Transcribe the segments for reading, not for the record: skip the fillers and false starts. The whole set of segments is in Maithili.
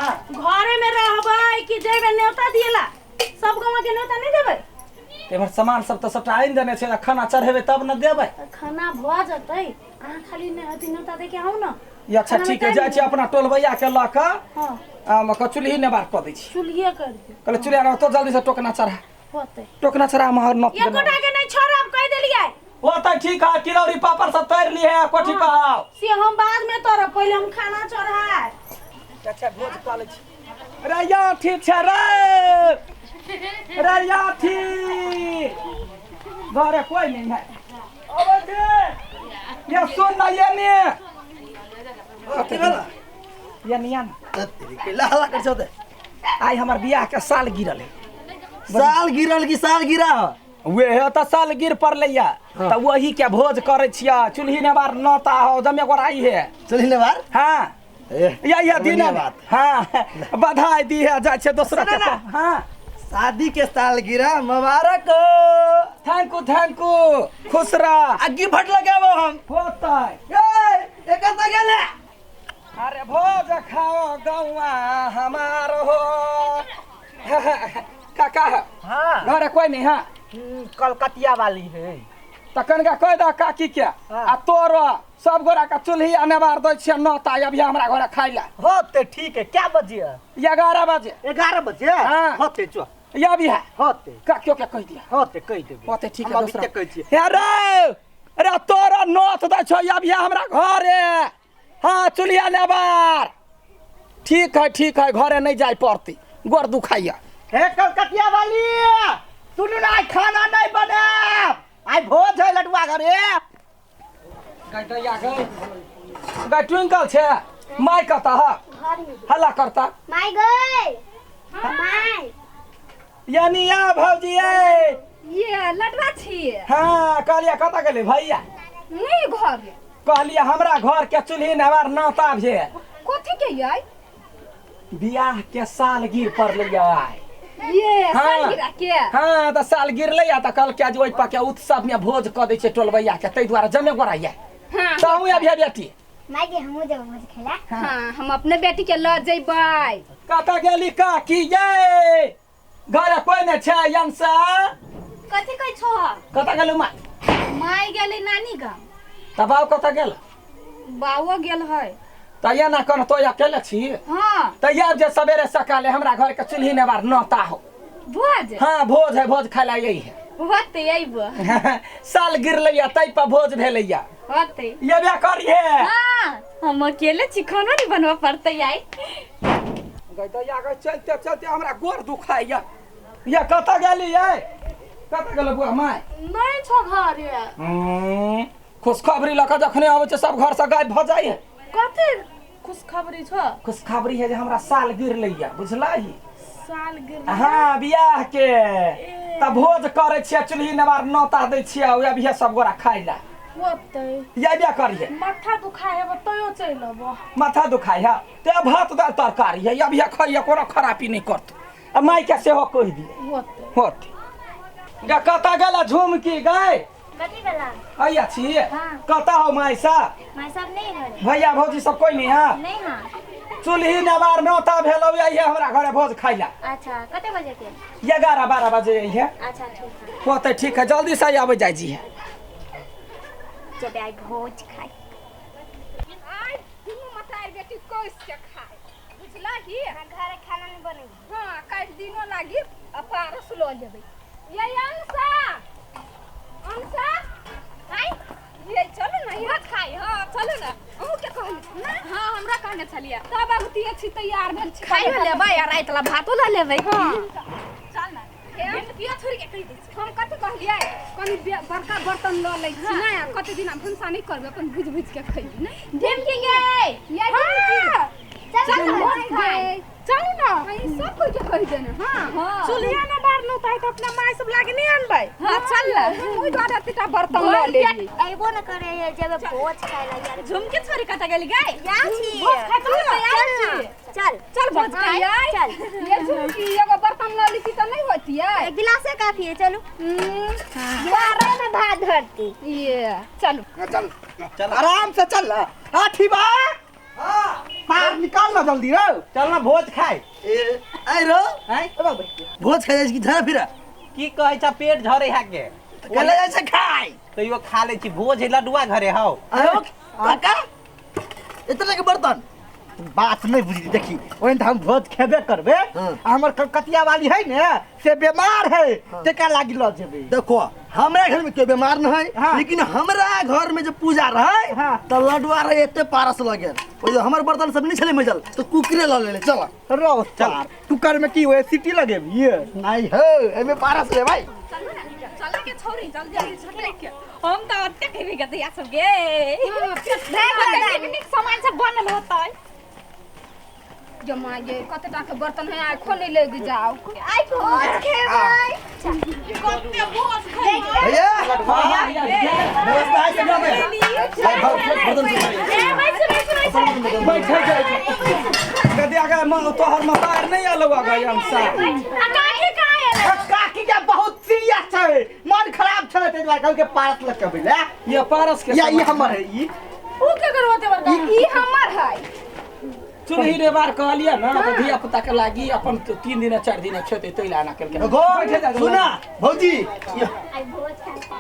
हाँ। घरे में रहबै कि जेबै न्योता दिएला? सब गाँव के न्योता नहीं देबै? एमहर सामान सब तऽ सबटा आनि देने छै, खाना चढ़ेबै तब ने देबै। तऽ खाना भऽ जेतै, अहाँ खाली ने अथी न्योता दे के आउ ने। ई अच्छा खाना ठीक है, में जाइ छी अपना टोलबैया के लऽ कऽ हाँ। आ चूल्ही नेबार कऽ दै छी। चूल्हिए कर दियौ। कहले चूल्हा रहतो, जल्दी से टोकना चढ़ा। होतै। टोकना चढ़ा महर नप देना। एकोटा के नहीं छोड़ब, कहि देलियै। ओ तऽ ठीक है, तिलौरी पापड़ सब तैर लिए है कोठी पर आओ। से हम बाद में तरब, पहिले हम खाना चढ़ाए। अच्छा भोज कऽ लै छी। रे या ठीक छै रे, रे या ठीक घरे कोई नहीं है। अबै छी ये सुन ना, ये ने कथी भेल? ये निया ने। कैला हल्ला कर छौ ते? आइ हमर बियाह के साल गिरल है। साल गिरल की साल गिरा? वे है तऽ साल गिर पड़लैया तऽ वही के भोज करै छियै। चूल्ही नेबार नता हो जमे गोराई है। चूल्ही नेबार? हाँ। ए, या दिन बढ़िया बात। हाँ, बधाई दी है, जाइ छै दोसरा के। सुना ना। हाँ। शादी के साल गिरा मुबारक हो। Thank you, thank you, खुश रह। आ गिफ्ट लगाबो हम। होतै। ए, एकर तऽ गेले। अरे भोज खाओ गौआ हमार हो। काका है? हाँ। घरे कोई नहीं है? कलकतिया वाली है। तखन का कह दह काकी के हाँ। आ तोरो सब गोरा के चूल्ही अनेबार दै छियै नता, अभी हमरा घरे खाइ ला। होते ठीक है। क्या बजे है? 11 बजे। 11 बजे? हाँ। होते चो। या भी है। होते। काकियो के कह दिया। होते कह देबे। होते ठीक है। हम अभी दोसरा तक कहै छियै। हे रे, अरे तोरा नोत दै छौ, अभी हमरा घरे। हाँ, चूल्हिया नेबार ठीक है, ठीक है, घरे नहीं जाय पड़ती, गोर दुखाइया। हे कलकतिया वाली, सुनू ना, आइ खाना नहीं बनाब, आइ भोज है लडुआ घरे। गाय दैया गई गाय ट्विंकल छे, my कता है? घर में। हल्ला करता। माय गई माय। यानी या भौजी ए। ये लडवा छी? हाँ, कहलिया कता गेलै भैया? नहीं घर। कहलिया हमरा घर के चूल्ही नेबार नौता भेल। कथी के यै? बियाह के साल गिर पड़लै आइ। ये हाँ। सालगिरह के? हाँ, तऽ साल गिरलै आ तऽ कहलकै जे ओहि पर के उत्सव में भोज कऽ दै छै टोलबैया के, ताहि दुआरे जमे गोराइया। हाँ। तऽ अहूँ अभिया बेटी। माय के हमहूँ जेबै भोज खेला। हाँ, हम अपने बेटी के लऽ जइबै। कतऽ गेली काकी यै? घरे कोइ नहि छै यंसा? कथी कहै छो? कतऽ गेलौ माय? माय गेलै नानी गाम। तऽ बाउ कतऽ गेल? बाबो गेल है। तऽ एना कोन तो अकेले छी? हाँ। तऽ आबि जे सवेरे सकाले, हमरा घर के चूल्ही नेबार नौता हो। भोज? हाँ, भोज है, भोज खाय ला यही है। होते अइबो। साल गिरलैया तै पर भोज भेलैया। होते। ये करिहे। हाँ, हम अकेले छी, खानो नहीं बनबऽ पड़तै आइ। गै दैया गै, चलते चलते हमरा गोर दुखाइया। ये कतऽ गेली यै? कतऽ गेल बुआ माय? नहीं छो घरे। खुशखबरी लऽ कऽ जखने अबै छै सब घर से गायब भऽ जाइ है। कथी खुशखबरी छो? खुशखबरी है जे हमरा साल गिरलैया, बुझलही? साल गिर? हाँ, बियाह के। तऽ भोज करै छियै, चूल्ही नेबार नौता दै छियै, ओह अभिये सब गोरा खाइ ला। होतै। ये बियाह करिहे। माथा दुखाए हेबो तैयो चलि अबो। माथा दुखाइ है ते भात दाल तरकारी है, अभिये खाइए, कोनो खराबी नहीं करतौ। आ माय के सेहो कहि दिए। होतै। होतै। गे कतऽ गेला झुमकी गै? कथी भेला? अइया छी? हाँ। कतऽ हो माय साहब? माय साहब नहीं घरे। भैया भौजी सब कोई नहीं है? नहीं। हाँ। चूल्ही नेबार नौता भेलौ, अइहे हमरा घरे भोज खाइ ला। अच्छा, कते बजे के? 11-12 बजे अइहे। अच्छा ठीक है। होतै ठीक है, जल्दी से आबै जाइ जी है। जब आइ भोज खाइ। आइ दुनू मतारी बेटी कोस के खाय, बुझलही? हाँ, घरे खाना नहीं बने। हाँ, काल्हि दिनो लागी आ पारस लऽ जेबै। ये अंशा, अंशा, आइ ये चलू ने भोज खाइ। हाँ चलू ने, अहूँ के कहली? हाँ, हमरा कहने छलियै। तब अगतिये छी तैयार भेल छी। खाइयो लेबै आ राति ला भातो लऽ लेबै। हाँ चल ने। हम किया छोड़ि के कहि दै छी? हम कथी कहलियै, कनि बड़का बर्तन लऽ लै छी ने, आ कते दिन भनसा नहि करबै, अपन भुजि भुजि के खैबै ने। ढिमकी गे। ये ढिमकी, चल चल ने ने भोज भोज खाइ। खाइ, चलू ने। ई सब कोइ के कहि देने। हाँ, चूल्हिया ने बारलहुँ तऽ अपना माय सब लागे नहीं अनबै। हाँ चल ने, ओहि दुआरे एतेटा बर्तन लऽ लेली। अइबो न करे है, जब भोज खाइ ला यार। झुमके छोरी कतऽ गेली गै? यहाँ छी। भोज खाइ चल ने, तैयार चल छी? न, चल। चल भोज खाइ। चल। ये झुमकी, एगो बर्तन लऽ लीती तऽ नहि होतियै? एक गिलासे काफी है, चलू। बारह में भात धरती। ये चलू। चल चल, आराम से चल। हाँ ठीक बा। हां पार निकाल ना जल्दी रो। चल ना भोज खाए। ए आइ रो हैं भोज खाइ जाइ छी झरा फिरा की कहै छ पेट झरे है के कले जाइ छै खाइ तैयो खा ले छी भोज है लडुआ घरे हौ। आयो काका इतना के बर्तन बात नहीं बुझली। देखी ओहन तऽ हम भोज खेबे करबे। हाँ। आ हमर कलकतिया वाली है ने से बीमार है तेका लागी लऽ जेबे। देखो हमरा घर में केओ बीमार न है। हाँ। लेकिन हमरा घर में जो पूजा रहे हाँ। त लडुआ रहे एते पारस लगे ओइ जो हमर बर्तन सब नहीं छले मजल तो कुकरे ल लेले। चल रो चल कुकर में की होए सीटी लगेबी? नहीं हो एमे पारस ले भाई। चलो ना चल के छोरी जल्दी जल्दी छटक के हम त अत्ते खेबे के दैया सब गे नीक नीक सामान सब बनल होतै। जमा ये कते टा के बर्तन है आइ खोले ले जाओ आइ भोज खेबै कते भोज खेबै भैया व्यवस्था है सब में भाई बर्तन सब ए बैस बैस बैस बैठे जाय गदिया के मां तोहर मतार नहीं आलो गई हम सा। आ काकी कहाँ एलै? काकी के बहुत सीरियस छै, मन खराब छलै तै दुआरे कहलकै पारस लऽ के अबै ले। ये पारस के या ई हमर है ई उ के करबते बड़का ई हमर है। चुनही रे बार कहलिए ना त धिया पुता के लागी अपन 3 दिन 4 दिन खेते तैला ना केलके। देखो सुना भौजी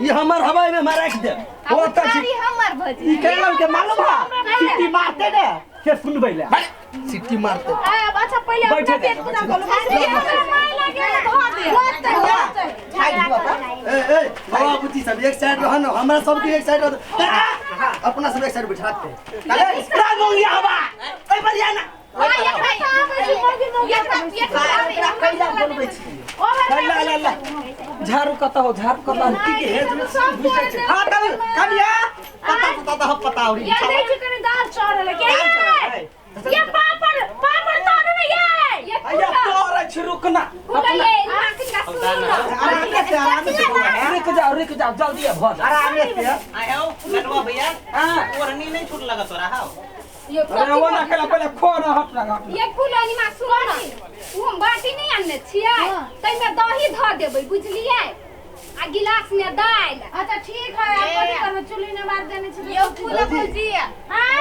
ये हमर हवाई में मार रख दे। ओ त हमर भौजी ई केलौ के मालूम है सीटी मारते ने से सुनबै ले सीटी मारते। अब अच्छा पहिले अपना पेट पूजा करू। हमरा माय लागे धो दे। ए ए बाबा बुच्ची सब एक साइड रह न हमरा सब के एक साइड रह अपना सब एक साइड बैठा के अरे रामोंगिया हवा ए बढ़िया ना बनबै छी ला ला ला झाड़ू कत हो झाड़ू कत हो की के है हां तब कमिया पता पता हम पता हो ये देखी कने दाल चढ़ल के ये पापड़ पापड़ तारू ने ये ये तोर अछि रुकना आराम से रुक जाओ जल्दी भ जा आराम से आयो लडुआ भैया। हां ओढ़नी नहीं छूट लगा तोरा हां ये अरे वो ना केला पहिले खो ना हट ना ये फूल वाली मां सुनो ना उ हम बाटी नहीं आनने छियै तै में दही ध देबै बुझलियै आ गिलास में दाल। अच्छा ठीक है आप कथि करबै चुल्ही ने मार देने छी ये फूल भौजी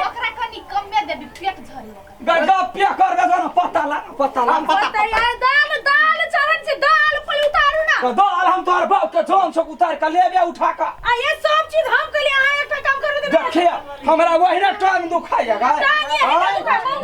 ओकरा कनी कमे देबी पेट झरी ओकरा गप्पिया करबे तो ना पता ला पता ला पता यार दाल दाल चढ़न छै दाल पहिले उतारू ना तो दाल हम तोहर बाप के जोन से उतार के लेबे उठा के आ ये सब चीज हम कहलिए अहाँ एकटा काम करबे त देखिए हमरा वही ना टांग दुखाइया गाय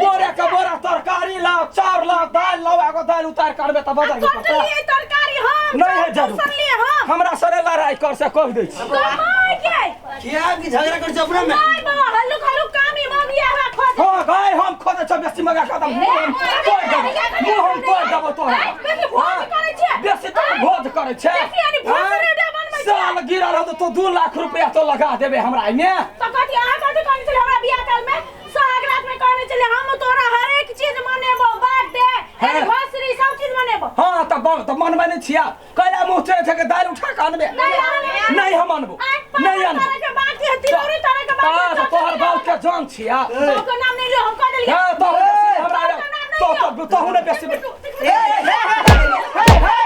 बोरा के बोरा तरकारी लाओ चाउर लाओ दाल लाओ एगो दाल उतार करबे त बदल के पता लिए तरकारी हम नहीं है जरूर हम हमरा सरे लड़ाई कर से कह दै छी तो माय के किया की झगड़ा कर छै अपना में माय बाबा हल्लुक हल्लुक काम ही मगिया हमरा खोज। हां गाय हम खोज छ बेसी मगा खत्म मुंह हम तोड़ देबो मुंह हम तोड़ देबो तोरा बेसी भोज करै छै बेसी त भोज करै छै बेसी यानी भोज रेडा बनबै छै साल गिरा रह तो 2 लाख रुपया तो लगा देबे हमरा एमे तो कथि अहाँ कथि कहने छले हमरा बियाह काल में सोहाग रात में कहने छले हम तोरा हर एक चीज मनेबो बर्थडे एनिवर्सरी सब चीज मनेबो। हां त त मनबै नै छिया कैला मुंह चढ़े छै के दाल उठा के अनबे नहीं हम अनबो नहीं अनबो के बाकी है तिलौरी तारे के बाकी हां त तोहर बाप के जान छिया तो के नाम नहीं ले हम कह देलिए हां तो हमरा तो तो तो हुने बेसी ए हे हे हे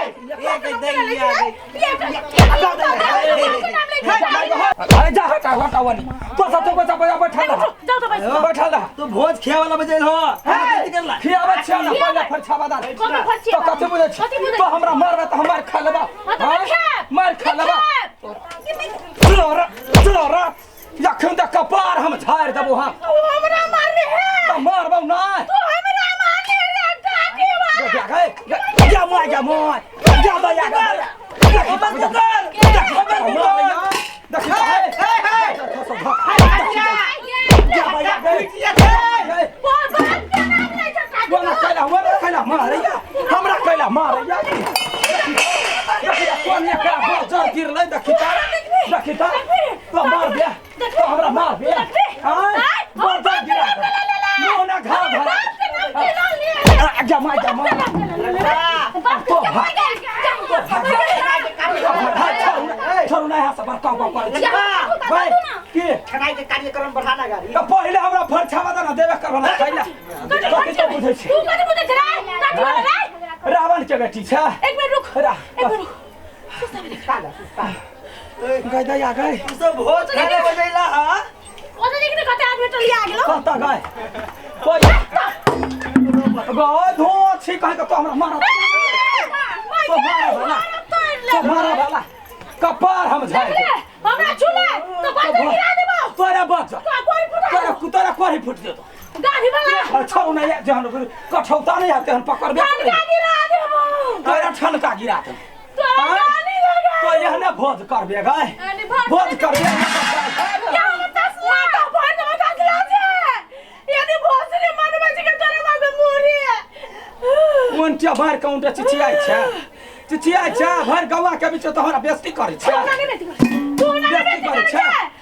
एक दैया अरे जा हटा हटा वनी तो सब तो बचा बचा बैठल रह जाओ तो बैठ बैठल रह तो भोज खिया वाला बजल हो करला खियावे छिया ना पहिले फरछावा दाल तो कथि बुझै छी तो हमरा मारबे त हम मार खा लेबा मार खा लेबा चलो चलो जखन त कपार हम झाड़ देबो हम तू हमरा मारले है त मारबौ ना तू हमरा मारले रे काकी मार जा मार जा मार जा भैया खबर कर खबर कर देखी हे हे जा भैया कैला मारैया हमरा कैला मारैया देखी कोन एकरा बजर गिरलै देखी त देखी त तो मार दे तो हमरा मार दे हां बजर गिरा मोना घा धरा जमा जमा तो छोड़ू ना यहाँ से बड़का बाप भाई के खेनाइ के कार्यक्रम बढ़ाना गाड़ी तो पहिले हमरा फरछावा ना देबे करबो ना कैला कथि तो बुझै छी तू कथि बुझै छै रे काटी वाला रे रावण के बेटी छै एक मिनट रुक एक मिनट रुक गई दैया गई तू सब भोज खाने बजैला हां ओते देख ने कते आदमी टलिया गेलो। कत गए कोई गए धो छी कह के तो हमरा मारत, तो मारा भला, तो मारा भला कपार हम झाड़ ले हमरा छुले तो बात गिरा देबो। तोरा बच जा, तोरा कोई फुटा तोरा तोरा कोई फुट देतो गाड़ी वाला। छोड़ू नहीं जहन कठौता नहीं आते हन पकड़बे ठनका गिरा देबो। तोरा ठनका गिरा देबो। तोरा गाली लगा तो यहने भोज करबे गए, भोज करबे। क्या हम तसला तो भोज में तसला छे यानी भोज ने मनबे छै के तोरा बाप मोरी उनटा भर काउंटर चिचियाइ छै, चिचियाइ छै भर गवा के बीच तो हमरा बेइज्जती करै छै। तू ना बेइज्जती कर, तू ना बेइज्जती करै छै।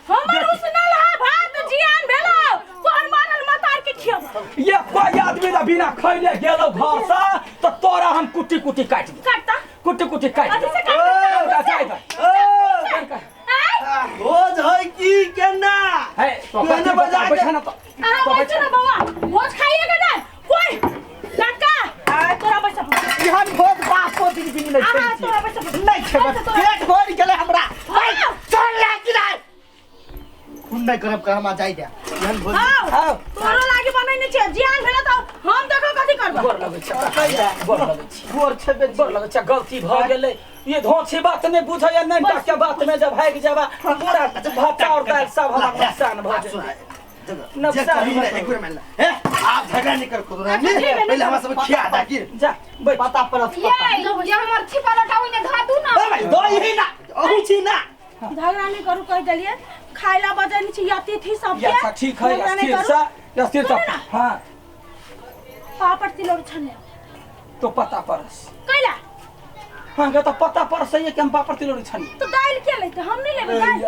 हमर उसनल हा भात जियान भेलो तोहर मारल मतार के खियब। ये कोई आदमी ना बिना खैले गेलो घर से तो तोरा हम कुटी कुटी काट दे, काटता कुटी कुटी काट दे। भोज है की केना है तो केना बजा के बैठा ना तो अहाँ बैठो ना बौआ, भोज खाइए के ना कोई काका तोरा बैठ। एहन भोज बापो दिन दिन नहीं अहाँ खेबै तोरा बैठ। नहीं खेबै, पेट भरि गेलै हमरा। चल ले किराय खून नहीं करब कहमा जाय दे एहन भोज। हां तोरा लागी बनैने छै जियान भेल त हम देखो कथि करब। गोर लगै छै, गोर लगै छै, गोर छेबे गोर लगै छै। गलती भ गेलै, ये धोछी बात नहीं बुझैया नहीं टा के बात में जब भागि जाबा पूरा भात और दाल सब हमरा नुकसान भ जाय। नुकसान एक बेर मान ले, आप झगड़ा नहीं कर खुद नहीं, पहले हमरा सब खिया दा की जा बैठ पता पर। ये ये हमर छिपा लटाउ ने धा दू ना। ए भाई दो यही ना अहू छी ना। झगड़ा नहीं करू कह देलिए, खाइला बजै छी अतिथि सब के। अच्छा ठीक है, स्थिर सा स्थिर सा। हां पापड़ तिलौरी छने तो पता परस कैला। हां गे तो पता परस है कि हम पापड़ तिलौरी छनी तो दाल के लेते हम नहीं लेबे दाल।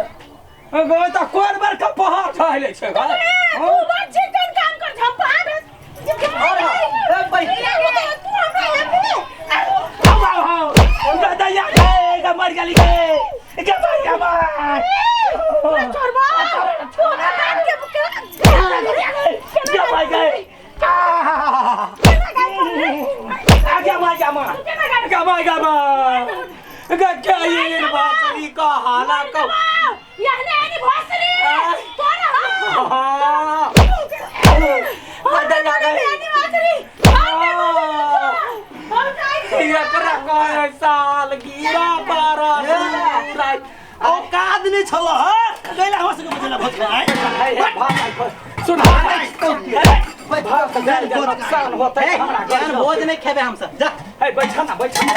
गए त कोन बार का पहाड़ ठहले छै गा तू बार चिकन काम कर हम पहाड़। अरे ए भाई तू हमरा लेबे आओ आओ दादा या गे मर गेली गे गे मर गे मार पूरा छोड़बा छोड़ा काट के के मर गए आ गे मर गे मार गे मर गे मार गे के ये बासरी का हाला को यहने आनी भोसरी तोरा हां बदल आ गए आनी भोसरी हम जाई एकरा कहे साल गिरा पारा औकात नहीं छल ह गइला हमरा संगे बुझला भोज खाए। सुन भात दाल नुकसान होतै हमरा घर भोज नहीं खेबे हम सब जा। है बैठा ना बैठा ना,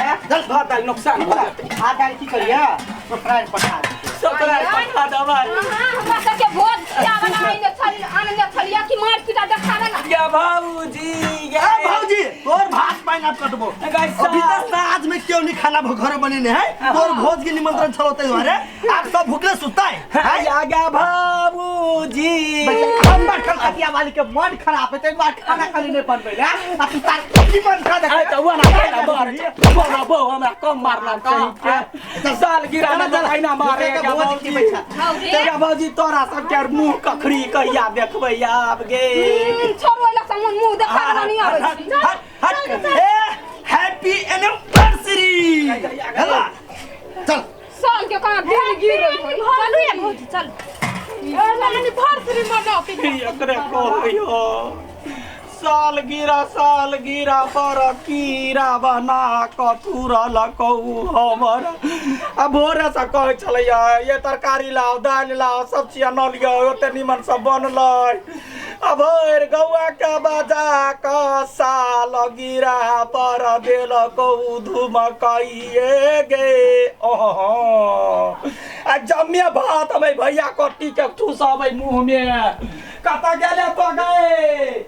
भात दाल नुकसान हो जतै। भात दाल की करिया ससुराल पठा दे, ससुराल पठा देबै। हां हमरा सब के भोज खियावला आइने छल आनने छलिया कि मार पीटा देखावे ना। या भाऊजी या भाऊजी तोर भात पाइन आप कटबो। अभी तक साँझ में क्यों नहीं खाना घर बनेने है, तोर भोज के निमंत्रण छलो तै दुआरे आप सब भूखले सुतता है। आगा भाऊजी हमर कलकतिया वाली के मन खराब है तै बार खाना खाली नहीं बनबै ले आ तू तार जीवन खा दे। आ त वना खाना मार बोना बो हमरा कम मारना चाहिए साल गिरा ना आइना मारे के भोज की बैठा। या भाऊजी तोरा सब के मुंह कखरी कहिया देखबै आब गे। छोड़ ओइला सब मुंह देखा नहीं आबै छै। हट हट ए हैप्पी एनिवर्सरी हला चल साल के कहाँ दिन गिर रही होई। चलू ये भौजी चल एनी भोसरी मनाओ के एकरे कहैयो साल गिरा पर कीड़ा बना क तुरल कहू हमर। आ भोरे से कहै छलैया ये तरकारी लाओ दालि लाओ सब चीज अनलियै ओते निमन से बनलै। आ भरि गौआ के बजा क साल गिरा पर देलकौ धुमकइए गे। ओहो आ जम्मे भात हमे भैया कट्टी के ठूसबै मुँह में। कतऽ गेले तो गए